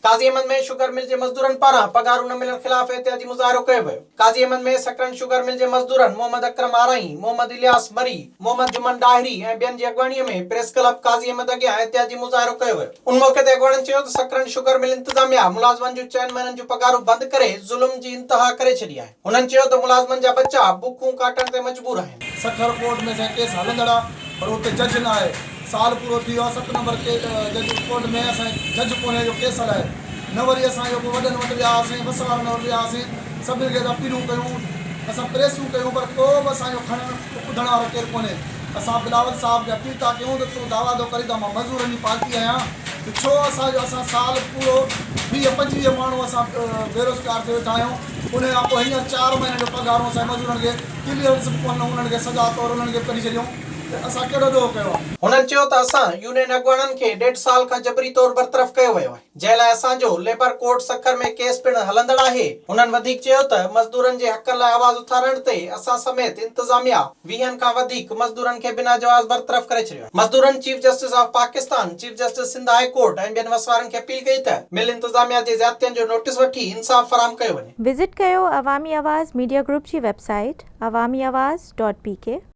Qazi Ahmed ۾ sugar mill جي مزدورن پاران پگهارون نه ملڻ خلاف احتجاجي مظاهرو ڪيو ويو. قاضي احمد ۾ سڪرنڊ شگر مل جي مزدورن محمد اڪرم آرائين، محمد الياس مري، محمد جمن ڏاهري ۽ ٻين جي اڳواڻي ۾ پريس ڪلب قاضي احمد اڳيان احتجاجي مظاهرو ڪيو ويو. ان موقعي تي اڳواڻن چيو ته سڪرنڊ شگر مل انتظاميا ملازمن جون چئن مهينن جون پگهارون بند ڪري ظلم جي انتها ڪري ڇڏي آهي. هنن چيو ته ملازمن جا ٻچا بکون ڪاٽڻ تي مجبور آهن. سکر ڪورٽ ۾ سائين ڪيس هلندڙ آ پر اتي جج نه آهي سال پورو ٿي ويو آ ست نمبر ڪي جج ڪورٽ ۾ اسان جج ڪونهي جو ڪيس هلائي نه وري اسان اهو ڪو وڏن وٽ ويا هئاسين وس وارن وٽ ويا هئاسين سڀني کي اسان اپيلون ڪيون اسان پريسون ڪيون پر ڪو به اسان جو کڻڻ ٻڌڻ وارو ڪير ڪونهي اسان بلاول صاحب کي اپيل ٿا ڪيون ته تون دعويٰ ٿو ڪرين ته مان مزورن جي پارٽي آهيان ته ڇو اسان جو اسان سال پورو 20 25 ماڻهو اسان بيروزگار ٿي ويٺا آهيون انهي کان پوء هينئر چار مهينن جو پگهارون اسان جي مزورن کي ڪليئرنس به ڪونه انهن کي سزا طور انهن کي به ڪڍي ڇڏيون ته اسان ڪهڙو ڏوهه ڪيو آهي. هنن چيو ته اسان يونين اڳواڻن کي ڏيڍ سال کان جبري طور برطرف ڪيو ويو آهي جنهن لاء اسان جو ليبر ڪورٽ سکر ۾ ڪيس پڻ هلندڙ آهي. هنن وڌيڪ چيو ته مزدورن جي حقن لاء آواز اٿارڻ تي اسان سميت انتظاميا ويهن کان وڌيڪ مزدورن کي بنا جواز برطرف ڪري ڇڏيو آهي. مزدورن chief justice of Pakistan, chief justice Sindh high court ۽ ٻين وس وارن کي اپيل ڪئي ته مل انتظاميا جي زيادتين جو نوٽيس وٺي انصاف فراهم ڪيو وڃي. وزٽ ڪيو عوامي آواز ميڊيا گروپ جي web site Awami Awaz dot P K.